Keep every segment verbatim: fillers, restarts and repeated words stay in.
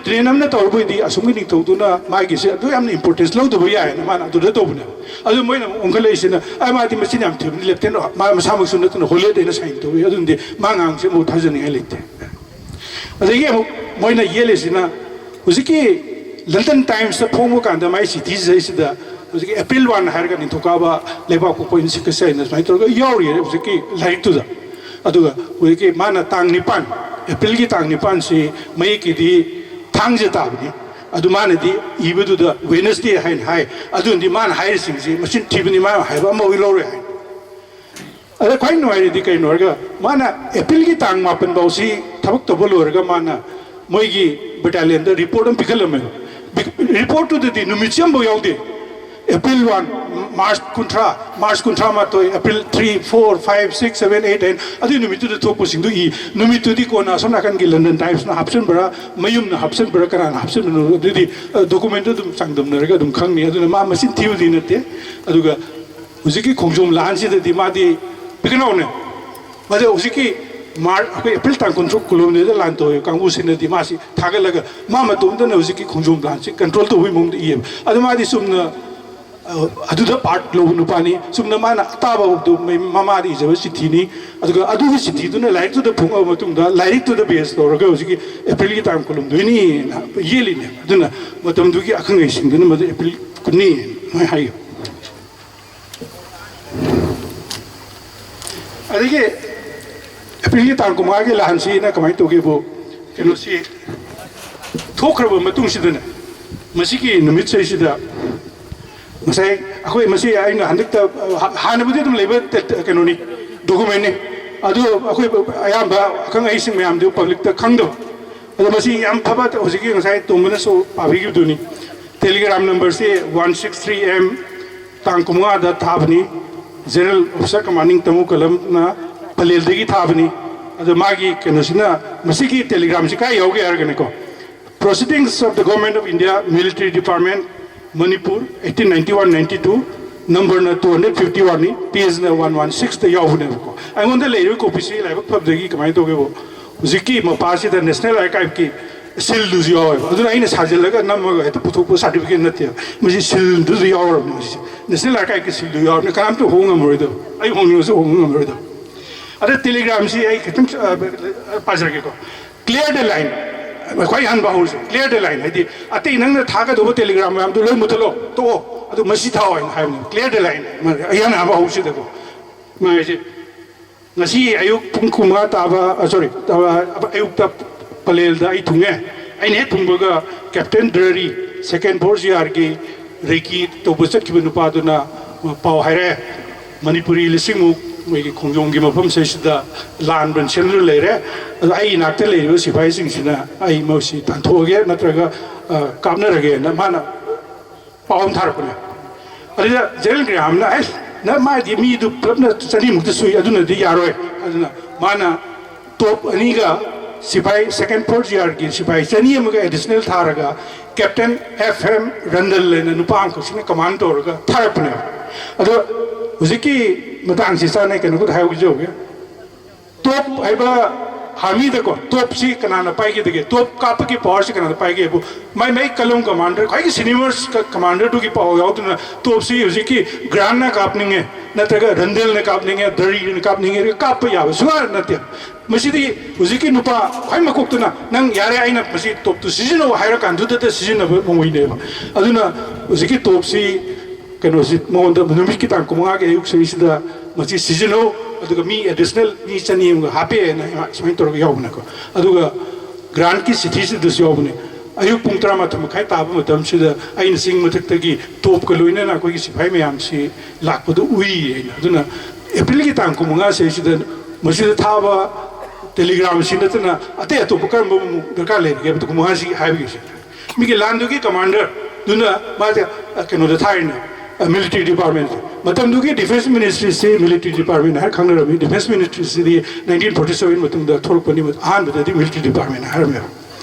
Train ꯑꯃꯅ ꯇꯧꯔꯕꯣꯏꯗꯤ ꯑꯁꯣꯝꯒꯤ ꯅꯤꯡꯊꯧꯗꯨꯅ ꯃꯥꯒꯤꯁꯦ ꯑꯗꯨ ꯌꯥꯝꯅ ꯏꯝꯄꯣꯔꯇꯦꯟꯁ ꯂꯧꯗꯕ ꯌꯥꯏꯅ ꯃꯥꯅ ꯑꯗꯨꯗ ꯇꯧꯕꯅꯦꯕ꯫ ꯑꯗꯨ ꯃꯣꯏꯅ ꯑꯃꯨꯛ ꯑꯣꯟꯈꯠꯂꯛꯏꯁꯤꯅ, "ꯑꯩ ꯃꯥꯗꯤ ꯃꯆꯤꯟ ꯌꯥꯝ ꯊꯤꯕꯅꯤ, ꯂꯦꯞꯇꯦꯅ ꯃꯥ ꯃꯁꯥꯃꯛꯁꯨ ꯅꯠꯇꯅ ꯍꯣꯂꯦꯠ ꯑꯩꯅ ꯁꯥꯏꯟ ꯇꯧꯏ, ꯑꯗꯨꯅꯗꯤ ꯃꯥ ꯉꯥꯡꯕꯁꯦ ꯑꯃꯨꯛ ꯊꯥꯖꯅꯤꯡꯉꯥꯏ ꯂꯩꯇꯦ"꯫ ꯑꯗꯒꯤ ꯑꯃꯨꯛ ꯃꯣꯏꯅ ꯌꯦꯜꯂꯤꯁꯤꯅ, ꯍꯧꯖꯤꯛꯀꯤ ꯂꯟꯗꯟ ꯇꯥꯏꯝꯁꯇ ꯐꯣꯡꯕ ꯀꯥꯟꯗ ꯃꯥꯏ ꯆꯤꯊꯤꯁꯤꯗꯩꯁꯤꯗ ꯍꯧꯖꯤꯛꯀꯤ ꯑꯦꯄ꯭ꯔꯤꯜ ꯋꯥꯟ ꯍꯥꯏꯔꯒ ꯅꯤꯡꯊꯧꯀꯥꯕ ꯂꯩꯕꯥꯛ ꯄꯣꯛꯄ ꯏꯟꯁꯤꯀꯁ ꯍꯥꯏꯅ ꯁꯨꯃꯥꯏꯅ ꯇꯧꯔꯒ ꯌꯥꯎꯔꯤꯌꯦ ꯍꯧꯖꯤꯛꯀꯤ ꯂꯥꯏꯔꯤꯛꯇꯨꯗ꯫ ꯑꯗꯨꯒ ꯍꯧꯖꯤꯛꯀꯤ ꯃꯥꯅ ꯇꯥꯡ ꯅꯤꯄꯥꯟ, ꯑꯦꯄ꯭ꯔꯤꯜꯒꯤ ꯇꯥꯡ ꯅꯤꯄꯥꯟꯁꯤ ꯃꯌꯦꯛꯀꯤꯗꯤ ꯊꯥꯡꯖ ꯇꯥꯕꯅꯤ꯫ ꯑꯗꯨ ꯃꯥꯅꯗꯤ ꯏꯕꯗꯨꯗ ꯋꯦꯅꯁꯗꯦ ꯍꯥꯏꯅ ꯍꯥꯏ꯫ ꯑꯗꯨꯅꯗꯤ ꯃꯥꯅ ꯍꯥꯏꯔꯤꯁꯤꯡꯁꯤ ꯃꯆꯤꯟ ꯊꯤꯕꯅꯤ, ꯃꯥꯅ ꯍꯥꯏꯕ ꯑꯃꯐꯥꯎ ꯂꯧꯔꯣꯏ ꯍꯥꯏ꯫ ꯑꯗ ꯈ꯭ꯋꯥꯏ ꯅꯨꯡꯉꯥꯏꯔꯤꯗꯤ ꯀꯩꯅꯣ ꯍꯥꯏꯔꯒ, ꯃꯥꯅ ꯑꯦꯄ꯭ꯔꯤꯜꯒꯤ ꯇꯥꯡ ꯃꯥꯄꯟ ꯐꯥꯎꯁꯤ ꯊꯕꯛ ꯇꯧꯕ ꯂꯣꯏꯔꯒ ꯃꯥꯅ ꯃꯣꯏꯒꯤ ꯕꯦꯇꯥꯂꯤꯌꯟꯗ ꯔꯤꯄꯣꯔꯠ ꯑꯃ ꯄꯤꯈꯠꯂꯝꯃꯦ꯫ ꯔꯤꯄꯣꯔꯠꯇꯨꯗꯗꯤ ꯅꯨꯃꯤꯠꯁꯤ ꯑꯃꯐꯥꯎ ꯌꯥꯎꯗꯦ꯫ ꯑꯦꯄ꯭ꯔꯤꯜ ꯋꯥꯟ, ꯃꯥꯔꯆ ꯀꯨꯟꯊ꯭ꯔꯥ, ꯃꯥꯔꯆ ꯀꯨꯟꯊ꯭ꯔꯥ ꯃꯥꯊꯣꯏ, April three, four, five, six, seven, eight ꯍꯥꯏꯅ ꯑꯗꯨꯒꯤ ꯅꯨꯃꯤꯠꯇꯨꯗ ꯊꯣꯛꯄꯁꯤꯡꯗꯨ ꯏ꯫ ꯅꯨꯃꯤꯠꯇꯨꯗꯤ ꯀꯣꯟꯅ ꯑꯁꯣꯝ ꯅꯥꯀꯟꯒꯤ ꯂꯟꯗꯟ ꯇꯥꯏꯝꯁꯅ ꯍꯥꯞꯆꯤꯟꯕ꯭ꯔꯥ, ꯃꯌꯨꯝꯅ ꯍꯥꯞꯆꯤꯟꯕ꯭ꯔꯥ, ꯀꯅꯥꯅ ꯍꯥꯞꯆꯤꯟꯕꯅꯣ, ꯑꯗꯨꯗꯤ ꯗꯣꯀꯨꯃꯦꯟꯗꯨ ꯑꯗꯨꯝ ꯆꯥꯡꯗꯝꯅꯔꯒ ꯑꯗꯨꯝ ꯈꯪꯅꯤ꯫ ꯑꯗꯨꯅ ꯃꯥ ꯃꯆꯤꯟ ꯊꯤꯕꯗꯤ ꯅꯠꯇꯦ꯫ ꯑꯗꯨꯒ ꯍꯧꯖꯤꯛꯀꯤ ꯈꯣꯡꯖꯣꯝ ꯂꯥꯟꯁꯤꯗꯗꯤ ꯃꯥꯗꯤ ꯄꯤꯛꯅꯧꯅꯦ꯫ ꯃꯗꯨ ꯍꯧꯖꯤꯛꯀꯤ ꯃꯥꯔ-, ꯑꯩꯈꯣꯏ ꯑꯦꯄ꯭ꯔꯤꯜ ꯇꯥꯡ ꯀꯨꯟꯇꯔꯨꯛ ꯀꯨꯂꯣꯝꯗꯨꯗ ꯂꯥꯟ ꯇꯧꯋꯦ ꯀꯥꯡꯕꯨꯁꯤꯅꯗꯤ ꯃꯥꯁꯤ ꯊꯥꯒꯠꯂꯒ ꯃꯥ ꯃꯇꯣꯝꯇꯅ ꯍꯧꯖꯤꯛꯀꯤ ꯈꯣꯡꯖꯣꯝ ꯂꯥꯟꯁꯤ ꯀꯟꯇ꯭ꯔꯣꯜ ꯇꯧꯕꯒꯤ ꯃꯑꯣꯡꯗ ꯏꯌꯦꯕ꯫ ꯑꯗꯨ ꯃꯥꯗꯤ ꯆꯨꯝꯅ, ꯑ, ꯑꯗꯨꯗ ꯄꯥꯔꯠ ꯂꯧꯕ ꯅꯨꯄꯥꯅꯤ꯫ ꯆꯨꯝꯅ ꯃꯥꯅ ꯑꯇꯥꯕꯗꯨ ꯃ-, ꯃꯃꯥꯗ ꯏꯖꯕ ꯆꯤꯊꯤꯅꯤ꯫ ꯑꯗꯨꯒ ꯑꯗꯨꯒꯤ ꯆꯤꯊꯤꯗꯨꯅ ꯂꯥꯏꯔꯤꯛꯇꯨꯗ ꯐꯣꯡꯉꯛꯑꯕ ꯃꯇꯨꯡꯗ ꯂꯥꯏꯔꯤꯛꯇꯨꯗ ꯕꯦꯁ ꯇꯧꯔꯒ ꯍꯧꯖꯤꯛꯀꯤ ꯑꯦꯄ꯭ꯔꯤꯜꯒꯤ ꯇꯥꯡ ꯀꯨꯟꯍꯨꯝꯗꯣꯏꯅꯤꯅ ꯌꯦꯜꯂꯤꯅꯦ꯫ ꯑꯗꯨꯅ ꯃꯇꯝꯗꯨꯒꯤ ꯑꯈꯪ ꯑꯍꯩꯁꯤꯡꯗꯨꯅ ꯃꯗꯨ ꯑꯦꯄ꯭ꯔꯤꯜ ꯀꯨꯟꯅꯤ ꯍꯥꯏꯅ ꯍꯥꯏꯌꯦ꯫ ꯑꯗꯒꯤ ꯑꯦꯄ꯭ꯔꯤꯜꯒꯤ ꯇꯥꯡ ꯀꯨꯟꯃꯉꯥꯒꯤ ꯂꯥꯟꯁꯤꯅ ꯀꯃꯥꯏꯅ ꯇꯧꯒꯦꯕꯨ, ꯀꯩꯅꯣꯁꯤ ꯊꯣꯛꯈ꯭ꯔꯕ ꯃꯇꯨꯡꯁꯤꯗꯅꯦ, ꯃꯁꯤꯒꯤ ꯅꯨꯃꯤꯠꯁꯤꯗꯩꯁꯤꯗ ꯉꯁꯥꯏ ꯑꯩꯈꯣꯏ ꯃꯁꯤ ꯑꯩꯅ ꯍꯟꯗꯛꯇ, ꯍꯥ-, ꯍꯥꯟꯅꯕꯨꯗꯤ ꯑꯗꯨꯝ ꯂꯩꯕ ꯇꯦ-, ꯀꯩꯅꯣꯅꯤ, ꯗꯣꯀꯨꯃꯦꯟꯅꯤ꯫ ꯑꯗꯨ ꯑꯩꯈꯣꯏ ꯑꯌꯥꯝꯕ ꯑꯈꯪ ꯑꯍꯩꯁꯤꯡ ꯃꯌꯥꯝꯗꯨ ꯄꯕ꯭ꯂꯤꯛꯇ ꯈꯪꯗꯕ꯫ ꯑꯗꯣ ꯃꯁꯤ ꯌꯥꯝ ꯐꯕ, ꯍꯧꯖꯤꯛꯀꯤ ꯉꯁꯥꯏ ꯇꯣꯝꯕꯅꯁꯨ ꯄꯥꯕꯤꯈꯤꯕꯗꯨꯅꯤ꯫ ꯇꯦꯂꯤꯒ꯭ꯔꯥꯝ ꯅꯝꯕꯔꯁꯤ ꯋꯥꯟ ꯁꯤꯛꯁ ꯊ꯭ꯔꯤ ꯑꯦꯝ, ꯇꯥꯡ ꯀꯨꯟꯃꯉꯥꯗ ꯊꯥꯕꯅꯤ꯫ ꯖꯦꯅꯔꯦꯜ ꯑꯣꯐꯤꯁꯥꯔ ꯀꯃꯥꯟꯗꯤꯡ ꯇꯥꯃꯨ ꯀꯂꯝꯅ ꯄꯂꯦꯜꯗꯒꯤ ꯊꯥꯕꯅꯤ꯫ ꯑꯗꯣ ꯃꯥꯒꯤ ꯀꯩꯅꯣꯁꯤꯅ, ꯃꯁꯤꯒꯤ ꯇꯦꯂꯤꯒ꯭ꯔꯥꯝꯁꯤ ꯀꯥꯏ ꯌꯥꯎꯒꯦ ꯍꯥꯏꯔꯒꯅꯤꯀꯣ, Proceedings of the Government of India, Military Department, Manipur, eighteen ninety-one ninety-two, ꯅꯝꯕꯔꯅ two hundred fifty-one ꯅꯤ, ꯄꯦꯖꯅ one one six ꯇ ꯌꯥꯎꯕꯅꯦꯕꯀꯣ꯫ ꯑꯩꯉꯣꯟꯗ ꯂꯩꯔꯤꯕ ꯀꯣꯄꯤꯁꯤ ꯂꯥꯏꯕꯛ ꯐꯕꯗꯒꯤ ꯀꯃꯥꯏꯅ ꯇꯧꯒꯦꯕꯨ, ꯍꯧꯖꯤꯛꯀꯤ ꯃꯄꯥꯁꯤꯗ ꯅꯦꯁꯅꯦꯜ ꯑꯥꯔꯀꯥꯏꯚꯀꯤ ꯁꯤꯜꯗꯨꯁꯨ ꯌꯥꯎꯋꯦꯕ꯫ ꯑꯗꯨꯅ ꯑꯩꯅ ꯁꯥꯖꯤꯜꯂꯒ ꯅꯝꯃꯒ ꯍꯦꯛꯇ ꯄꯨꯊꯣꯛꯄ ꯁꯥꯔꯇꯤꯐꯤꯀꯦꯠ ꯅꯠꯇꯦꯕ꯫ ꯃꯁꯤ ꯁꯤꯜꯗꯨꯁꯨ ꯌꯥꯎꯔꯕꯅꯤ꯫ ꯃꯁꯤꯁꯦ ꯅꯦꯁꯅꯦꯜ ꯑꯥꯔꯀꯥꯏꯚꯀꯤ ꯁꯤꯜꯗꯨ ꯌꯥꯎꯔꯕꯅꯤ꯫ ꯀꯅꯥꯝꯇ ꯍꯣꯡ ꯉꯝꯃꯔꯣꯏꯗꯕ, ꯑꯩ ꯍꯣꯡꯅꯤꯡꯉꯁꯨ ꯍꯣꯡ ꯉꯝꯃꯔꯣꯏꯗꯕ꯫ ꯑꯗ ꯇꯦꯂꯤꯒ꯭ꯔꯥꯝꯁꯤ ꯑꯩ ꯈꯤꯇꯪ ꯑ, ꯄꯥꯖꯔꯒꯦꯀꯣ꯫ "Clear the line"꯫ ꯈ꯭ꯋꯥꯏ ꯑꯍꯥꯟꯕ ꯍꯧꯔꯁꯤ, "Clear the line"꯫ ꯍꯥꯏꯗꯤ ꯑꯇꯩ ꯅꯪꯅ ꯊꯥꯒꯗꯧꯕ ꯇꯦꯂꯤꯒ꯭ꯔꯥꯝ ꯃꯌꯥꯝꯗꯨ ꯂꯣꯏ ꯃꯨꯠꯊꯠꯂꯣ, ꯇꯣꯛꯑꯣ, ꯑꯗꯨ ꯃꯁꯤ ꯊꯥꯎ ꯍꯥꯏꯅ ꯍꯥꯏꯕꯅꯤ꯫ "Clear the line"꯫ ꯑꯩ ꯑꯍꯥꯟꯕ ꯍꯧꯕꯁꯤꯗꯀꯣ꯫ ꯃꯥ ꯍꯥꯏꯁꯦ, "ꯉꯁꯤ ꯑꯌꯨꯛ ꯄꯨꯡ ꯀꯨꯟꯃꯉꯥ ꯇꯥꯕ, ꯑ, ꯁꯣꯔꯤ, ꯑ, ꯑꯌꯨꯛꯇ ꯄꯂꯦꯜꯗ ꯑꯩ ꯊꯨꯡꯉꯦ꯫ ꯑꯩꯅ ꯍꯦꯛ ꯊꯨꯡꯕꯒ ꯀꯦꯞꯇꯦꯟ ꯗ꯭ꯔꯔꯤ, ꯁꯦꯀꯦꯟ ꯐꯣꯔꯁ ꯌꯥꯔꯒꯤ ꯔꯦꯀꯤ ꯇꯧꯕ ꯆꯠꯈꯤꯕ ꯅꯨꯄꯥꯗꯨꯅ ꯄꯥꯎ ꯍꯥꯏꯔꯛꯑꯦ, ꯃꯅꯤꯄꯨꯔꯤ ꯂꯤꯁꯤꯡꯃꯨꯛ ꯃꯣꯏꯒꯤ ꯈꯣꯡꯖꯣꯝꯒꯤ ꯃꯐꯝꯁꯤꯗꯩꯁꯤꯗ ꯂꯥꯟꯕ ꯁꯦꯝꯗꯨꯅ ꯂꯩꯔꯦ꯫ ꯑꯗꯣ ꯑꯩ ꯏꯅꯥꯛꯇ ꯂꯩꯔꯤꯕ ꯁꯤꯐꯥꯏꯁꯤꯡꯁꯤꯅ ꯑꯩ ꯃꯁꯤ ꯇꯥꯟꯊꯣꯛꯑꯒꯦ ꯅꯠꯇ꯭ꯔꯒ, ꯑ, ꯀꯥꯞꯅꯔꯒꯦꯅ" ꯃꯥꯅ ꯄꯥꯎ ꯑꯃ ꯊꯥꯔꯛꯄꯅꯦ꯫ ꯑꯗꯨꯗ ꯖꯦꯅꯔꯦꯜ ꯒ꯭ꯔꯦꯍꯥꯝꯅ, "ꯑꯦ, ꯅ ꯃꯥꯗꯤ ꯃꯤꯗꯨ ꯄꯨꯂꯞꯅ ꯆꯅꯤꯃꯨꯛꯇ ꯁꯨꯏ, ꯑꯗꯨꯅꯗꯤ ꯌꯥꯔꯣꯏ"꯫ ꯑꯗꯨꯅ ꯃꯥꯅ ꯇꯣꯞ ꯑꯅꯤꯒ ꯁꯤꯐꯥꯏ, ꯁꯦꯀꯦꯟ ꯐꯣꯔꯁ ꯌꯥꯔꯒꯤ ꯁꯤꯐꯥꯏ ꯆꯅꯤ ꯑꯃꯒ ꯑꯦꯗꯤꯁꯅꯦꯜ ꯊꯥꯔꯒ ꯀꯦꯞꯇꯦꯟ ꯑꯦꯐ ꯑꯦꯝ ꯔꯟꯗꯜ ꯍꯥꯏꯅ ꯅꯨꯄꯥ ꯑꯃꯈꯛꯁꯤꯅ ꯀꯃꯥꯟ ꯇꯧꯔꯒ ꯊꯥꯔꯛꯄꯅꯦꯕ꯫ ꯑꯗꯣ ꯍꯧꯖꯤꯛꯀꯤ ꯃꯇꯥꯡꯁꯤ ꯆꯥꯅꯩ, ꯀꯩꯅꯣ ꯈꯛꯇ ꯍꯥꯏꯍꯧꯒꯦ꯫ ꯇꯣꯞ ꯍꯥꯏꯕ ꯑꯥꯔꯃꯤꯗꯀꯣ ꯇꯣꯞꯁꯤ ꯀꯅꯥꯅ ꯄꯥꯏꯒꯗꯒꯦ? ꯇꯣꯞ ꯀꯥꯞꯄꯒꯤ ꯄꯋꯥꯔꯁꯤ ꯀꯅꯥꯅ ꯄꯥꯏꯒꯦꯕꯨ ꯃꯥꯏ ꯃꯥꯏ ꯀꯂꯝ ꯀꯃꯥꯟꯗꯔ, ꯈ꯭ꯋꯥꯏꯒꯤ ꯁꯤꯅꯤꯌꯔ ꯀꯃꯥꯟꯗꯔꯗꯨꯒꯤ ꯄꯥꯎ ꯌꯥꯎꯗꯅ ꯇꯣꯞꯁꯤ ꯍꯧꯖꯤꯛꯀꯤ ꯒ꯭ꯔꯥꯟꯅ ꯀꯥꯞꯅꯤꯡꯉꯦ, ꯅꯠꯇ꯭ꯔꯒ ꯔꯟꯗꯦꯜꯅ ꯀꯥꯞꯅꯤꯡꯉꯦ, ꯗꯔꯤꯅ ꯀꯥꯞꯅꯤꯡꯉꯦ, ꯀꯥꯞꯄ ꯌꯥꯕ ꯁꯨꯡꯌꯥ ꯅꯠꯇꯦ꯫ ꯃꯁꯤꯗꯤ ꯍꯧꯖꯤꯛꯀꯤ ꯅꯨꯄꯥ ꯈ꯭ꯋꯥꯏ ꯃꯀꯣꯛꯇꯨꯅ, "ꯅꯪ ꯌꯥꯔꯦ, ꯑꯩꯅ ꯃꯁꯤ ꯇꯣꯞꯇꯨ ꯁꯤꯖꯤꯟꯅꯧ" ꯍꯥꯏꯔꯀꯥꯟꯗꯨꯗ ꯁꯤꯖꯤꯟꯅꯕ ꯃꯑꯣꯡꯅꯦꯕ꯫ ꯑꯗꯨꯅ ꯍꯧꯖꯤꯛꯀꯤ ꯇꯣꯞꯁꯤ ꯀꯩꯅꯣꯁꯤ ꯃꯉꯣꯟꯗ ꯅꯨꯃꯤꯠꯀꯤ ꯇꯥꯡ ꯀꯨꯟꯃꯉꯥꯒꯤ ꯑꯌꯨꯛꯁꯤꯗꯩꯁꯤꯗ ꯃꯁꯤ ꯁꯤꯖꯤꯟꯅꯧ, ꯑꯗꯨꯒ ꯃꯤ ꯑꯦꯗꯤꯁꯅꯦꯜ ꯃꯤ ꯆꯅꯤ ꯑꯃꯒ ꯍꯥꯞꯄꯦꯅ ꯁꯨꯃꯥꯏꯅ ꯇꯧꯔꯒ ꯌꯥꯎꯕꯅꯦꯀꯣ꯫ ꯑꯗꯨꯒ ꯒ꯭ꯔꯥꯟꯠꯀꯤ ꯆꯤꯊꯤꯁꯤꯗꯁꯨ ꯌꯥꯎꯕꯅꯦ, "ꯑꯌꯨꯛ ꯄꯨꯡ ꯇꯔꯥꯃꯥꯊꯣꯏ ꯃꯈꯥꯏ ꯇꯥꯕ ꯃꯇꯝꯁꯤꯗ ꯑꯩꯅ ꯆꯤꯡ ꯃꯊꯛꯇꯒꯤ ꯇꯣꯞꯀ ꯂꯣꯏꯅꯅ ꯑꯩꯈꯣꯏꯒꯤ ꯁꯤꯐꯥꯏ ꯃꯌꯥꯝꯁꯤ ꯂꯥꯛꯄꯗꯨ ꯎꯏ" ꯍꯥꯏꯅ꯫ ꯑꯗꯨꯅ ꯑꯦꯄ꯭ꯔꯤꯜꯒꯤ ꯇꯥꯡ ꯀꯨꯟꯃꯉꯥꯁꯤꯗꯩꯁꯤꯗ ꯃꯁꯤꯗ ꯊꯥꯕ ꯇꯦꯂꯤꯒ꯭ꯔꯥꯝꯁꯤ ꯅꯠꯇꯅ ꯑꯇꯩ ꯑꯇꯣꯞꯄ ꯀꯔꯝꯕ ꯑꯃꯨꯛ ꯗꯔꯀꯥꯔ ꯂꯩꯔꯤꯒꯦ ꯍꯥꯏꯕꯗ ꯀꯨꯟꯃꯉꯥꯁꯤ ꯍꯥꯏꯕꯒꯤꯁꯦ꯫ ꯃꯤꯒꯤ ꯂꯥꯟꯗꯨꯒꯤ ꯀꯃꯥꯟꯗꯔꯗꯨꯅ ꯃꯥꯁꯦ, ꯑ, ꯀꯩꯅꯣꯗ ꯊꯥꯔꯤꯅꯦ, ꯑ, ꯃꯤꯂꯤꯇꯔꯤ ꯗꯤꯄꯥꯔꯠꯃꯦꯟꯁꯦ꯫ ꯃꯇꯝꯗꯨꯒꯤ ꯗꯤꯐꯦꯟꯁ ꯃꯤꯅꯤꯁꯇ꯭ꯔꯤꯁꯤ ꯃꯤꯂꯤꯇꯔꯤ ꯗꯤꯄꯥꯔꯠꯃꯦꯟ ꯍꯥꯏꯔ ꯈꯪꯅꯔꯝꯃꯤ꯫ ꯗꯤꯐꯦꯟꯁ ꯃꯤꯅꯤꯁꯇ꯭ꯔꯤꯁꯤꯗꯤ ꯅꯥꯏꯟꯇꯤꯟ ꯐꯣꯔꯇꯤ ꯁꯚꯦꯟ ꯃꯇꯨꯡꯗ ꯊꯣꯛꯂꯛꯄꯅꯤ, ꯑꯍꯥꯟꯕꯗꯗꯤ ꯃꯤꯂꯤꯇꯔꯤ ꯗꯤꯄꯥꯔꯠꯃꯦꯟ ꯍꯥꯏꯔꯝꯃꯦꯕ꯫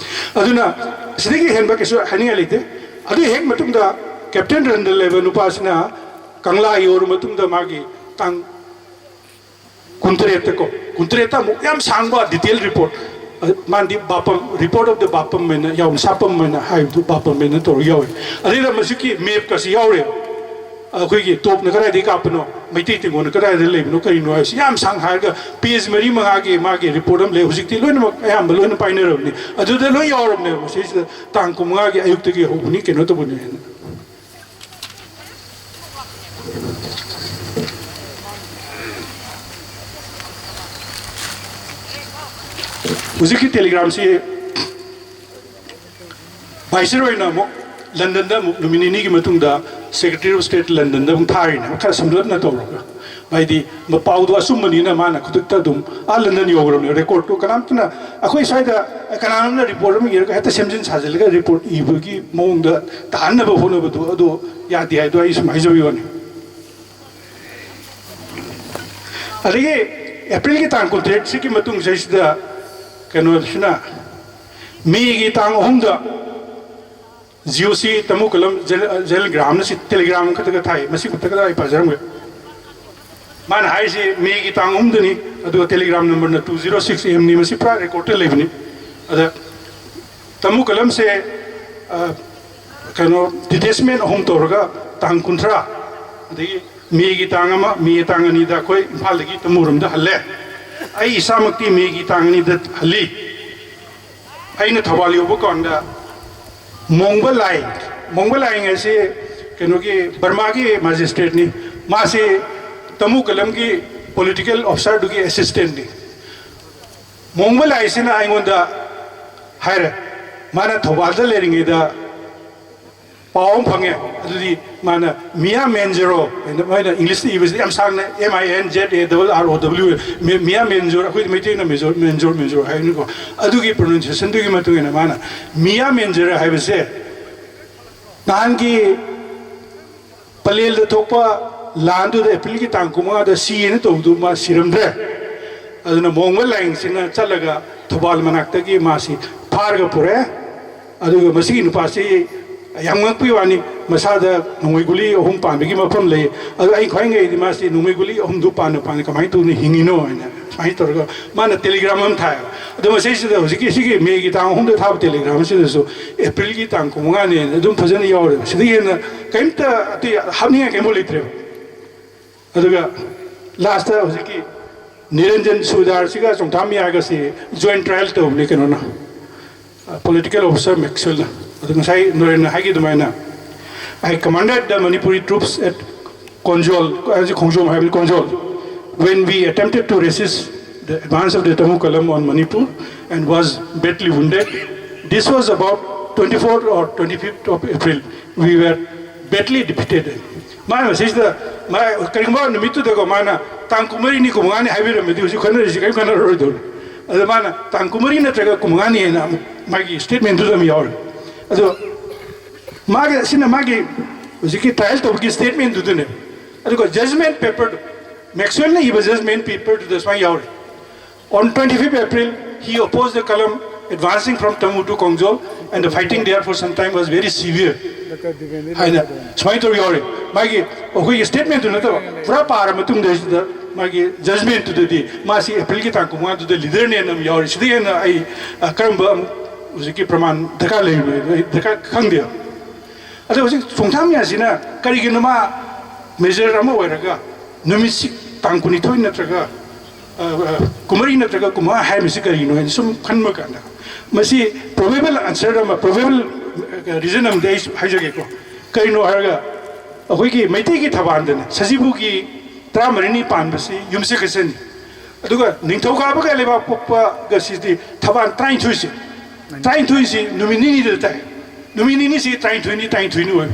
ꯑꯗꯨꯅ ꯁꯤꯗꯒꯤ ꯍꯦꯟꯕ ꯀꯩꯁꯨ ꯍꯥꯏꯅꯤꯡꯉꯥꯏ ꯂꯩꯇꯦ꯫ ꯑꯗꯨ ꯍꯦꯛ ꯃꯇꯨꯡꯗ ꯀꯦꯞꯇꯦꯟ ꯔꯟꯗꯜ ꯂꯩꯕ ꯅꯨꯄꯥꯁꯤꯅ ꯀꯪꯂꯥ ꯌꯧꯔ ꯃꯇꯨꯡꯗ ꯃꯥꯒꯤ ꯇꯥꯡ ꯀꯨꯟꯇꯔꯦꯠꯇꯀꯣ, ꯀꯨꯟꯇꯔꯦꯠꯇ ꯑꯃꯨꯛ ꯌꯥꯝ ꯁꯥꯡꯕ ꯗꯤꯇꯦꯜ ꯔꯤꯄꯣꯔꯠ, ꯃꯥꯗꯤ ꯕꯥꯄꯝ, Report of the ꯕꯥꯄꯝ ꯍꯥꯏꯅ ꯌꯥꯎꯅ, ꯁꯥꯄꯝ ꯍꯥꯏꯅ ꯍꯥꯏꯕꯗꯨ ꯕꯥꯄꯝ ꯍꯥꯏꯅ ꯇꯧꯔꯒ ꯌꯥꯎꯋꯦ꯫ ꯑꯗꯩꯗ ꯃꯁꯤꯒꯤ ꯃꯦꯞꯀꯁꯤ ꯌꯥꯎꯔꯦ꯫ ꯑꯩꯈꯣꯏꯒꯤ ꯇꯣꯞꯅ ꯀꯗꯥꯏꯗꯒꯤ ꯀꯥꯞꯄꯅꯣ, ꯃꯩꯇꯩ ꯇꯦꯡꯒꯣꯟꯅ ꯀꯗꯥꯏꯗ ꯂꯩꯕꯅꯣ, ꯀꯔꯤꯅꯣ ꯍꯥꯏꯕꯁꯤ ꯌꯥꯝ ꯁꯥꯡ ꯍꯥꯏꯔꯒ ꯄꯦꯖ ꯃꯔꯤ ꯃꯉꯥꯒꯤ ꯃꯥꯒꯤ ꯔꯤꯄꯣꯔꯠ ꯑꯃ ꯂꯩ꯫ ꯍꯧꯖꯤꯛꯇꯤ ꯂꯣꯏꯅꯃꯛ ꯑꯌꯥꯝꯕ ꯂꯣꯏꯅ ꯄꯥꯏꯅꯔꯕꯅꯤ꯫ ꯑꯗꯨꯗ ꯂꯣꯏ ꯌꯥꯎꯔꯕꯅꯦꯕ꯫ ꯃꯁꯤꯁꯤꯗ ꯇꯥꯡ ꯀꯨꯟꯃꯉꯥꯒꯤ ꯑꯌꯨꯛꯇꯒꯤ ꯍꯧꯕꯅꯤ, ꯀꯩꯅꯣ ꯇꯧꯕꯅꯤ ꯍꯥꯏꯅ꯫ ꯍꯧꯖꯤꯛꯀꯤ ꯇꯦꯂꯤꯒ꯭ꯔꯥꯝꯁꯤ ꯚꯥꯏꯁꯔꯣꯏꯅ ꯑꯃꯨꯛ ꯂꯟꯗꯟꯗ ꯑꯃꯨꯛ ꯅꯨꯃꯤꯠ ꯅꯤꯅꯤꯒꯤ ꯃꯇꯨꯡꯗ Secretary of State ꯂꯟꯗꯟꯗ ꯑꯃꯨꯛ ꯊꯥꯔꯤꯅꯦ, ꯈꯔ ꯁꯝꯂꯞꯅ ꯇꯧꯔꯒ꯫ ꯍꯥꯏꯗꯤ ꯄꯥꯎꯗꯣ ꯑꯆꯨꯝꯕꯅꯤꯅ ꯃꯥꯅ ꯈꯨꯗꯛꯇ ꯑꯗꯨꯝ ꯑꯥ ꯂꯟꯗꯟ ꯌꯧꯈ꯭ꯔꯕꯅꯦ꯫ ꯔꯦꯀꯣꯔꯠꯇꯨ ꯀꯅꯥꯝꯇꯅ, ꯑꯩꯈꯣꯏ ꯁ꯭ꯋꯥꯏꯗ ꯀꯅꯥꯅꯣꯝꯅ ꯔꯤꯄꯣꯔꯠ ꯑꯃ ꯏꯔꯒ ꯍꯦꯛꯇ ꯁꯦꯝꯖꯤꯟ ꯁꯥꯖꯤꯜꯂꯒ ꯔꯤꯄꯣꯔꯠ ꯏꯕꯒꯤ ꯃꯑꯣꯡꯗ ꯇꯥꯍꯟꯅꯕ ꯍꯣꯠꯅꯕꯗꯣ ꯑꯗꯨ ꯌꯥꯗꯦ ꯍꯥꯏꯗꯣ ꯑꯩ ꯁꯨꯝ ꯍꯥꯏꯖꯕꯒꯤ ꯋꯥꯅꯤ꯫ ꯑꯗꯒꯤ ꯑꯦꯄ꯭ꯔꯤꯜꯒꯤ ꯇꯥꯡ ꯀꯨꯟꯇꯔꯦꯠꯁꯤꯒꯤ ꯃꯇꯨꯡꯁꯤꯗꯩꯁꯤꯗ ꯀꯩꯅꯣꯁꯤꯅ ꯃꯦꯒꯤ ꯇꯥꯡ ꯑꯍꯨꯝꯗ ꯖꯤꯑꯣꯁꯤ ꯇꯃꯨ ꯀꯂꯝ ꯖꯦꯜ, ꯖꯦꯜ ꯒ꯭ꯔꯥꯝꯅ ꯁꯤ ꯇꯦꯂꯤꯒ꯭ꯔꯥꯝ ꯈꯛꯇꯒ ꯊꯥꯏ꯫ ꯃꯁꯤ ꯈꯛꯇꯒ ꯑꯩ ꯄꯥꯖꯔꯝꯒꯦ꯫ ꯃꯥꯅ ꯍꯥꯏꯔꯤꯁꯤ ꯃꯦꯒꯤ ꯇꯥꯡ ꯑꯍꯨꯝꯗꯅꯤ, ꯑꯗꯨꯒ ꯇꯦꯂꯤꯒ꯭ꯔꯥꯝ ꯅꯝꯕꯔꯅ ꯇꯨ ꯖꯤꯔꯣ ꯁꯤꯛꯁ ꯑꯦꯝꯅꯤ꯫ ꯃꯁꯤ ꯄꯨꯔꯥ ꯔꯦꯀꯣꯔꯠꯇ ꯂꯩꯕꯅꯤ꯫ ꯑꯗ ꯇꯃꯨ ꯀꯂꯝꯁꯦ, ꯑ, ꯀꯩꯅꯣ, ꯗꯤꯇꯦꯆꯃꯦꯟ ꯑꯍꯨꯝ ꯇꯧꯔꯒ ꯇꯥꯡ ꯀꯨꯟꯊ꯭ꯔꯥ, ꯑꯗꯒꯤ ꯃꯦꯒꯤ ꯇꯥꯡ ꯑꯃ, ꯃꯦꯒꯤ ꯇꯥꯡ ꯑꯅꯤꯗ ꯑꯩꯈꯣꯏ ꯏꯝꯐꯥꯜꯗꯒꯤ ꯇꯃꯨꯔꯣꯝꯗ ꯍꯜꯂꯦ꯫ ꯑꯩ ꯏꯁꯥꯃꯛꯇꯤ ꯃꯦꯒꯤ ꯇꯥꯡ ꯑꯅꯤꯗ ꯍꯜꯂꯤ꯫ ꯑꯩꯅ ꯊꯧꯕꯥꯜ ꯌꯧꯕ ꯀꯥꯟꯗ ꯃꯣꯡꯕ ꯂꯥꯏ, ꯃꯣꯡꯕ ꯂꯥꯏ ꯍꯥꯏꯁꯤ ꯀꯩꯅꯣꯒꯤ ꯕꯔꯃꯥꯒꯤ ꯃꯦꯖꯤꯁꯇ꯭ꯔꯦꯠꯅꯤ꯫ ꯃꯥꯁꯤ ꯇꯃꯨ ꯀꯂꯝꯒꯤ ꯄꯣꯂꯤꯇꯤꯀꯦꯜ ꯑꯣꯐꯤꯁꯥꯔꯗꯨꯒꯤ ꯑꯦꯁꯤꯁꯇꯦꯟꯅꯤ꯫ ꯃꯣꯡꯕ ꯂꯥꯏꯁꯤꯅ ꯑꯩꯉꯣꯟꯗ ꯍꯥꯏꯔꯦ, ꯃꯥꯅ ꯊꯧꯕꯥꯜꯗ ꯂꯩꯔꯤꯉꯩꯗ ꯄꯥꯎ ꯑꯃ ꯐꯪꯉꯦ꯫ ꯑꯗꯨꯗꯤ ꯃꯥꯅ ꯃꯤꯌꯥ ꯃꯦꯟꯖꯔꯣ ꯍꯥꯏꯅ, ꯃꯣꯏꯅ ꯏꯪꯂꯤꯁꯇ ꯏꯕꯁꯤꯗꯤ ꯌꯥꯝ ꯁꯥꯡꯅ, M I N Z A R R O W, ꯃꯤ-, ꯃꯤꯌꯥ ꯃꯦꯟꯖꯣꯔ, ꯑꯩꯈꯣꯏꯗꯤ ꯃꯩꯇꯩꯅ ꯃꯦꯟꯖꯣꯔ, ꯃꯦꯟꯖꯣꯔ, ꯃꯦꯟꯖꯣꯔ ꯍꯥꯏꯕꯅꯤꯀꯣ꯫ ꯑꯗꯨꯒꯤ ꯄ꯭ꯔꯣꯅꯟꯁꯤꯌꯦꯁꯟꯗꯨꯒꯤ ꯃꯇꯨꯡ ꯏꯟꯅ ꯃꯥꯅ ꯃꯤꯌꯥ ꯃꯦꯟꯖꯔ ꯍꯥꯏꯕꯁꯦ ꯅꯍꯥꯟꯒꯤ ꯄꯂꯦꯜꯗ ꯊꯣꯛꯄ ꯂꯥꯟꯗꯨꯗ ꯑꯦꯄ꯭ꯔꯤꯜꯒꯤ ꯇꯥꯡ ꯀꯨꯟꯃꯉꯥꯗ ꯁꯤꯌꯦꯅ ꯇꯧꯕꯗꯨ ꯃꯥ ꯁꯤꯔꯝꯗ꯭ꯔꯦ꯫ ꯑꯗꯨꯅ ꯃꯣꯡꯕ ꯂꯥꯏꯌꯦꯡꯁꯤꯅ ꯆꯠꯂꯒ ꯊꯧꯕꯥꯜ ꯃꯅꯥꯛꯇꯒꯤ ꯃꯥꯁꯤ ꯐꯥꯔꯒ ꯄꯨꯔꯛꯑꯦ꯫ ꯑꯗꯨꯒ ꯃꯁꯤꯒꯤ ꯅꯨꯄꯥꯁꯤ ꯌꯥꯝ ꯉꯛꯄꯒꯤ ꯋꯥꯅꯤ, ꯃꯁꯥꯗ ꯅꯣꯡꯃꯩ ꯒꯨꯂꯤ ꯑꯍꯨꯝ ꯄꯥꯟꯕꯒꯤ ꯃꯐꯝ ꯂꯩ꯫ ꯑꯗꯣ ꯑꯩ ꯈ꯭ꯋꯥꯏꯉꯩꯗꯤ ꯃꯥꯁꯤ ꯅꯣꯡꯃꯩ ꯒꯨꯂꯤ ꯑꯍꯨꯝꯗꯨ ꯄꯥꯟꯅ ꯄꯥꯟꯅ ꯀꯃꯥꯏꯅ ꯇꯧꯅ ꯍꯤꯡꯉꯤꯅꯣ ꯍꯥꯏꯅ ꯁꯨꯃꯥꯏꯅ ꯇꯧꯔꯒ ꯃꯥꯅ ꯇꯦꯂꯤꯒ꯭ꯔꯥꯝ ꯑꯃ ꯊꯥꯏ꯫ ꯑꯗꯣ ꯃꯁꯤꯁꯤꯗ ꯍꯧꯖꯤꯛꯀꯤ ꯁꯤꯒꯤ ꯃꯦꯒꯤ ꯇꯥꯡ ꯑꯍꯨꯝꯗ ꯊꯥꯕ ꯇꯦꯂꯤꯒ꯭ꯔꯥꯝ ꯑꯁꯤꯗꯁꯨ ꯑꯦꯄ꯭ꯔꯤꯜꯒꯤ ꯇꯥꯡ ꯀꯨꯟꯃꯉꯥꯅꯦꯅ ꯑꯗꯨꯝ ꯐꯖꯅ ꯌꯥꯎꯔꯦ꯫ ꯁꯤꯗꯒꯤ ꯍꯦꯟꯅ ꯀꯔꯤꯝꯇ ꯑꯇꯩ ꯍꯥꯞꯅꯤꯡꯉꯥꯏ ꯀꯔꯤꯝꯐꯥꯎ ꯂꯩꯇ꯭ꯔꯦꯕ꯫ ꯑꯗꯨꯒ ꯂꯥꯁꯇ ꯍꯧꯖꯤꯛꯀꯤ ꯅꯤꯔꯟꯖꯟ ꯁꯨꯕꯦꯗꯥꯔꯁꯤꯒ ꯆꯣꯡꯊꯥꯝ ꯃꯤꯌꯥꯒꯁꯤ ꯖꯣꯏꯟ ꯇ꯭ꯔꯥꯏꯌꯦꯜ ꯇꯧꯕꯅꯤ ꯀꯩꯅꯣꯅ, ꯄꯣꯂꯤꯇꯤꯀꯦꯜ ꯑꯣꯐꯤꯁꯥꯔ ꯃꯦꯛꯁꯋꯦꯜꯅ꯫ ꯑꯗꯨ ꯉꯁꯥꯏ ꯅꯣꯔꯦꯟꯅ ꯍꯥꯏꯈꯤ ꯑꯗꯨꯃꯥꯏꯅ, "I commanded the Manipuri troops at Konjol," ꯍꯧꯖꯤꯛ ꯈꯣꯡꯖꯣꯝ ꯍꯥꯏꯕꯅꯤ, ꯀꯣꯟꯖꯣꯜ, "when we attempted to resist the advance of the Tamu column on Manipur and was badly wounded. This was about twenty-fourth or twenty-fifth of April. We were badly defeated." ꯃꯥꯅ ꯃꯁꯤꯁꯤꯗ ꯃꯥ ꯀꯔꯤꯒꯨꯝꯕ ꯅꯨꯃꯤꯠꯇꯨꯗꯀꯣ ꯃꯥꯅ ꯇꯥꯡ ꯀꯨꯟꯃꯔꯤꯅꯤ ꯀꯨꯟꯃꯉꯥꯅꯤ ꯍꯥꯏꯕꯤꯔꯝꯃꯗꯤ ꯍꯧꯖꯤꯛ ꯈꯟꯅꯔꯤꯁꯤ ꯀꯔꯤꯝ ꯈꯟꯅꯔꯔꯣꯏꯗꯧꯅꯤ꯫ ꯑꯗꯣ ꯃꯥꯅ ꯇꯥꯡ ꯀꯨꯟꯃꯔꯤ ꯅꯠꯇ꯭ꯔꯒ ꯀꯨꯟꯃꯉꯥꯅꯤ ꯍꯥꯏꯅ ꯑꯃꯨꯛ ꯃꯥꯒꯤ ꯁ꯭ꯇꯦꯠꯃꯦꯟꯗꯨꯗ ꯑꯃ ꯌꯥꯎꯔꯦ꯫ ꯑꯗꯣ ꯃꯥꯒꯤ, ꯑꯁꯤꯅ ꯃꯥꯒꯤ ꯍꯧꯖꯤꯛꯀꯤ ꯇ꯭ꯔꯥꯏꯌꯦꯜ ꯇꯧꯕꯒꯤ ꯁ꯭ꯇꯦꯠꯃꯦꯟꯗꯨꯗꯅꯦ꯫ ꯑꯗꯨꯒ ꯖꯖꯃꯦꯟ ꯄꯦꯄꯔꯗꯨ, ꯃꯦꯛꯁꯋꯦꯜꯅ ꯏꯕ ꯖꯖꯃꯦꯟ ꯄꯦꯄꯔꯗꯨꯗ ꯁꯨꯃꯥꯏꯅ ꯌꯥꯎꯔꯦ: "On twenty-fifth April, he opposed the column advancing from Tamu to Kongjol, and the fighting there for some time was very severe" ꯍꯥꯏꯅ ꯁꯨꯃꯥꯏꯅ ꯇꯧꯔ ꯌꯥꯎꯔꯦ꯫ ꯃꯥꯒꯤ ꯑꯩꯈꯣꯏꯒꯤ ꯁ꯭ꯇꯦꯠꯃꯦꯟꯗꯨ ꯅꯠꯇꯕ, ꯄꯨꯔꯥ ꯄꯥꯔ ꯃꯇꯨꯡꯗ ꯁꯤꯗ ꯃꯥꯒꯤ ꯖꯖꯃꯦꯟꯗꯨꯗꯗꯤ ꯃꯥꯁꯤ ꯑꯦꯄ꯭ꯔꯤꯜꯒꯤ ꯇꯥꯡ ꯀꯨꯟꯃꯉꯥꯗꯨꯗ ꯂꯤꯗꯔꯅꯦꯅ ꯑꯃ ꯌꯥꯎꯔꯦ꯫ ꯁꯤꯗꯒꯤ ꯍꯦꯟꯅ ꯑꯩ, ꯑ, ꯀꯔꯝꯕ ꯑꯃꯨꯛ ꯍꯧꯖꯤꯛꯀꯤ ꯄ꯭ꯔꯃꯥꯟ ꯗꯔꯀꯥꯔ ꯂꯩꯔꯤꯕꯅꯣ, ꯑꯩ ꯗꯔꯀꯥꯔ ꯈꯪꯗꯦꯕ꯫ ꯑꯗꯣ ꯍꯧꯖꯤꯛ ꯆꯣꯡꯊꯥꯝ ꯃꯤꯌꯥꯁꯤꯅ ꯀꯔꯤꯒꯤꯅꯣ ꯃꯥ ꯃꯦꯖꯔ ꯑꯃ ꯑꯣꯏꯔꯒ ꯅꯨꯃꯤꯠꯁꯤ ꯇꯥꯡ ꯀꯨꯟꯅꯤꯊꯣꯏ ꯅꯠꯇ꯭ꯔꯒ, ꯑ, ꯑ, ꯀꯨꯝꯃꯔꯤ ꯅꯠꯇ꯭ꯔꯒ ꯀꯨꯝꯃꯉꯥ ꯍꯥꯏꯔꯤꯕꯁꯤ ꯀꯔꯤꯒꯤꯅꯣ ꯍꯥꯏꯅ ꯁꯨꯝ ꯈꯟꯕ ꯀꯥꯟꯗ, ꯃꯁꯤ ꯄ꯭ꯔꯣꯕꯦꯕꯜ ꯑꯟꯁꯔ ꯑꯃ, ꯄ꯭ꯔꯣꯕꯦꯕꯜ ꯔꯤꯖꯟ ꯑꯃꯗꯤ ꯑꯩ ꯍꯥꯏꯖꯒꯦꯀꯣ꯫ ꯀꯔꯤꯅꯣ ꯍꯥꯏꯔꯒ, ꯑꯩꯈꯣꯏꯒꯤ ꯃꯩꯇꯩꯒꯤ ꯊꯕꯥꯟꯗꯅꯦ, ꯁꯖꯤꯕꯨꯒꯤ ꯇꯔꯥꯃꯔꯤꯅꯤ ꯄꯥꯟꯕꯁꯤ ꯌꯨꯝꯁꯀꯩꯁꯅꯤ꯫ ꯑꯗꯨꯒ ꯅꯤꯡꯊꯧꯀꯥꯕꯒ ꯂꯩꯕꯥꯛꯄꯣꯛꯄꯒꯁꯤꯗꯤ ꯊꯕꯥꯟ ꯇꯔꯥꯅꯤꯊꯣꯏꯁꯦ, ꯇꯔꯥꯅꯤꯊꯣꯏꯁꯤ ꯅꯨꯃꯤꯠ ꯅꯤꯅꯤꯗ ꯇꯥꯏ꯫ ꯅꯨꯃꯤꯠ ꯅꯤꯅꯤꯁꯤ ꯇꯔꯥꯅꯤꯊꯣꯏꯅꯤ, ꯇꯔꯥꯅꯤꯊꯣꯏꯅꯤ ꯑꯣꯏ꯫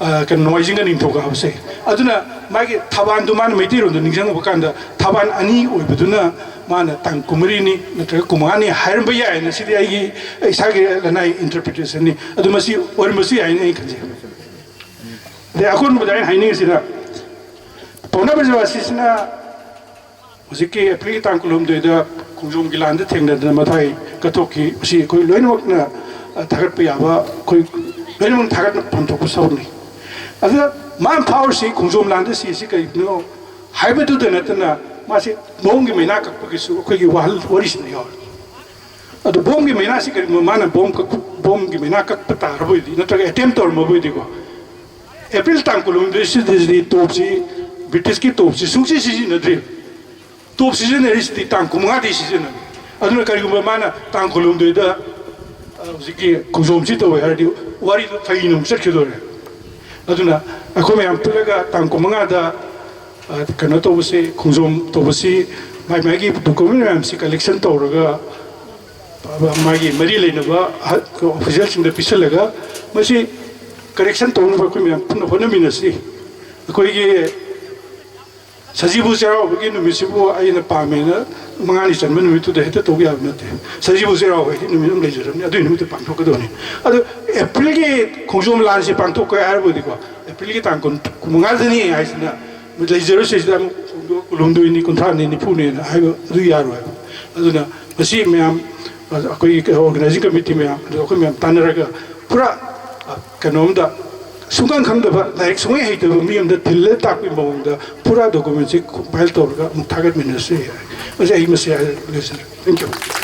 ꯑ, ꯀꯩꯅꯣ, ꯅꯣꯡꯃꯥꯏꯖꯤꯡꯒ ꯅꯤꯡꯊꯧꯀꯥꯕꯁꯦ꯫ ꯑꯗꯨꯅ ꯃꯥꯒꯤ ꯊꯕꯥꯟꯗꯨ ꯃꯥꯅ ꯃꯩꯇꯩꯔꯣꯟꯗ ꯅꯤꯡꯁꯤꯡꯉꯨꯕ ꯀꯥꯟꯗ ꯊꯕꯥꯟ ꯑꯅꯤ ꯑꯣꯏꯕꯗꯨꯅ ꯃꯥꯅ ꯇꯥꯡ ꯀꯨꯟꯃꯔꯤꯅꯤ ꯅꯠꯇ꯭ꯔꯒ ꯀꯨꯟꯃꯉꯥꯅꯤ ꯍꯥꯏꯔꯝꯕ ꯌꯥꯏꯅ, ꯁꯤꯗꯤ ꯑꯩꯒꯤ, ꯏꯁꯥꯒꯤ ꯂꯅꯥꯏ ꯏꯟꯇꯔꯄ꯭ꯔꯤꯇꯦꯁꯟꯅꯤ꯫ ꯑꯗꯨ ꯃꯁꯤ ꯑꯣꯏꯔꯝꯕꯁꯨ ꯌꯥꯏꯅ ꯑꯩ ꯈꯟꯖꯩ꯫ ꯑꯗꯩ ꯑꯀꯣꯟꯕꯗ ꯑꯩꯅ ꯍꯥꯏꯅꯤꯡꯉꯤꯁꯤꯅ, ꯄꯥꯎꯅꯥ ꯕ꯭ꯔꯖꯕꯥꯁꯤꯁꯤꯅ ꯍꯧꯖꯤꯛꯀꯤ ꯑꯦꯄ꯭ꯔꯤꯜꯒꯤ ꯇꯥꯡ ꯀꯨꯟꯍꯨꯝꯗꯣꯏꯗ ꯈꯣꯡꯖꯣꯝꯒꯤ ꯂꯥꯟꯗ ꯊꯦꯡꯅꯗꯅ ꯃꯊ꯭ꯋꯥꯏ ꯀꯠꯊꯣꯛꯈꯤ꯫ ꯃꯁꯤ ꯑꯩꯈꯣꯏ ꯂꯣꯏꯅꯃꯛꯅ, ꯑ, ꯊꯥꯒꯠꯄ ꯌꯥꯕ, ꯑꯩꯈꯣꯏ ꯂꯣꯏꯅꯃꯛ ꯊꯥꯒꯠꯅ ꯄꯥꯡꯊꯣꯛꯄ ꯁꯔꯨꯛꯅꯤ꯫ ꯑꯗꯨꯅ ꯃꯥꯅ ꯐꯥꯎꯔꯤꯁꯤ ꯈꯣꯡꯖꯣꯝ ꯂꯥꯟꯗ ꯁꯤꯁꯤ ꯀꯔꯤꯒꯤꯅꯣ ꯍꯥꯏꯕꯗꯨꯗ ꯅꯠꯇꯅ, ꯃꯥꯁꯤ ꯕꯣꯝꯒꯤ ꯃꯩꯅꯥ ꯀꯛꯄꯒꯤꯁꯨ ꯑꯩꯈꯣꯏꯒꯤ ꯋꯥꯍꯜ ꯋꯥꯔꯤꯁꯤꯗ ꯌꯥꯎꯔꯤ꯫ ꯑꯗꯣ ꯕꯣꯝꯒꯤ ꯃꯩꯅꯥꯁꯤ ꯀꯔꯤꯒꯨꯝꯕ ꯃꯥꯅ ꯕꯣꯝ ꯀꯛ- ꯕꯣꯝꯒꯤ ꯃꯩꯅꯥ ꯀꯛꯄ ꯇꯥꯔꯕ ꯑꯣꯏꯗꯤ, ꯅꯠꯇ꯭ꯔꯒ ꯑꯦꯇꯦꯝ ꯇꯧꯔꯝꯃꯕ ꯑꯣꯏꯗꯤꯀꯣ, ꯑꯦꯄ꯭ꯔꯤꯜ ꯇꯥꯡ ꯀꯨꯟꯍꯨꯝꯗꯣꯏꯁꯤꯗꯗꯤ ꯇꯣꯞꯁꯤ, ꯕ꯭ꯔꯤꯇꯤꯁꯀꯤ ꯇꯣꯞꯁꯤ ꯁꯨꯡꯁꯤ ꯁꯤꯖꯤꯟꯅꯗ꯭ꯔꯤ꯫ ꯇꯣꯞ ꯁꯤꯖꯤꯟꯅꯔꯤꯁꯤꯗꯤ ꯇꯥꯡ ꯀꯨꯟꯃꯉꯥꯗꯤ ꯁꯤꯖꯤꯟꯅꯔꯤ꯫ ꯑꯗꯨꯅ ꯀꯔꯤꯒꯨꯝꯕ ꯃꯥꯅ ꯇꯥꯡ ꯀꯨꯟꯍꯨꯝꯗꯣꯏꯗ, ꯑ, ꯍꯧꯖꯤꯛꯀꯤ ꯈꯣꯡꯖꯣꯝꯁꯤ ꯇꯧꯋꯦ ꯍꯥꯏꯔꯗꯤ, ꯋꯥꯔꯤꯗꯣ ꯐꯩꯅ ꯑꯃꯨꯛ ꯆꯠꯈꯤꯗꯣꯔꯦ꯫ ꯑꯗꯨꯅ ꯑꯩꯈꯣꯏ ꯃꯌꯥꯝ ꯄꯨꯜꯂꯒ ꯇꯥꯡ ꯀꯨꯟꯃꯉꯥꯗ, ꯑ, ꯀꯩꯅꯣ ꯇꯧꯕꯁꯤ, ꯈꯣꯡꯖꯣꯝ ꯇꯧꯕꯁꯤ, ꯃꯥꯏ ꯃꯥꯏꯒꯤ ꯗꯣꯀꯨꯃꯦꯟ ꯃꯌꯥꯝꯁꯤ ꯀꯂꯦꯛꯁꯟ ꯇꯧꯔꯒ, ꯑ, ꯃꯥꯒꯤ ꯃꯔꯤ ꯂꯩꯅꯕ ꯑꯍ-, ꯑꯣꯐꯤꯁꯤꯌꯦꯜꯁꯤꯡꯗ ꯄꯤꯁꯤꯜꯂꯒ, ꯃꯁꯤ ꯀꯔꯦꯛꯁꯟ ꯇꯧꯅꯕ ꯑꯩꯈꯣꯏ ꯃꯌꯥꯝ ꯄꯨꯟꯅ ꯍꯣꯠꯅꯃꯤꯟꯅꯁꯤ꯫ ꯑꯩꯈꯣꯏꯒꯤ ꯁꯖꯤꯕꯨ ꯆꯩꯔꯥꯎꯕꯒꯤ ꯅꯨꯃꯤꯠꯁꯤꯕꯨ ꯑꯩꯅ ꯄꯥꯝꯃꯦꯅ ꯃꯉꯥꯅꯤ ꯆꯟꯕ ꯅꯨꯃꯤꯠꯇꯨꯗ ꯍꯦꯛꯇ ꯇꯧꯕ ꯌꯥꯕ ꯅꯠꯇꯦ꯫ ꯁꯖꯤꯕꯨ ꯆꯩꯔꯥꯎꯕ ꯍꯥꯏꯗꯤ ꯅꯨꯃꯤꯠ ꯑꯃ ꯂꯩꯖꯔꯕꯅꯤ, ꯑꯗꯨꯒꯤ ꯅꯨꯃꯤꯠꯇ ꯄꯥꯡꯊꯣꯛꯀꯗꯕꯅꯤ꯫ ꯑꯗꯣ ꯑꯦꯄ꯭ꯔꯤꯜꯒꯤ ꯈꯣꯡꯖꯣꯝ ꯂꯥꯟꯁꯤ ꯄꯥꯡꯊꯣꯛꯀꯦ ꯍꯥꯏꯔꯕꯗꯤꯀꯣ, ꯑꯦꯄ꯭ꯔꯤꯜꯒꯤ ꯇꯥꯡ ꯀꯨꯟ, ꯀꯨꯟꯃꯉꯥꯗꯅꯤ ꯍꯥꯏꯁꯤꯅ ꯂꯩꯖꯔꯁꯤ, ꯁꯤꯗ ꯑꯃꯨꯛ ꯀꯨꯟꯍꯨꯝꯗꯣꯏꯅꯤ, ꯀꯨꯟꯊ꯭ꯔꯥꯅꯤ, ꯅꯤꯐꯨꯅꯦꯅ ꯍꯥꯏꯕ ꯑꯗꯨ ꯌꯥꯔꯣꯏ꯫ ꯑꯗꯨꯅ ꯃꯁꯤ ꯃꯌꯥꯝ, ꯑꯩꯈꯣꯏꯒꯤ ꯑꯣꯔꯒꯅꯥꯏꯖꯤꯡ ꯀꯃꯤꯇꯤ ꯃꯌꯥꯝ, ꯑꯗꯨ ꯑꯩꯈꯣꯏ ꯃꯌꯥꯝ ꯇꯥꯟꯅꯔꯒ ꯄꯨꯔꯥ ꯀꯩꯅꯣꯝꯗ ꯁꯨꯡꯈꯪ ꯈꯪꯗꯕ, ꯂꯥꯏꯔꯤꯛ ꯁꯨꯡꯍꯩ ꯍꯩꯇꯕ ꯃꯤ ꯑꯃꯗ ꯊꯤꯜꯂ ꯇꯥꯛꯄꯒꯤ ꯃꯑꯣꯡꯗ ꯄꯨꯔꯥ ꯗꯣꯀꯨꯃꯦꯟꯁꯤ ꯀꯝꯄꯥꯏꯜ ꯇꯧꯔꯒ ꯑꯃꯨꯛ ꯊꯥꯒꯠꯃꯤꯟꯅꯁꯤ꯫ ꯃꯁꯤ ꯑꯩ ꯃꯁꯤ ꯍꯥꯏꯔꯒ ꯂꯣꯏꯁꯤꯟꯖꯔꯦ꯫ Thank you꯫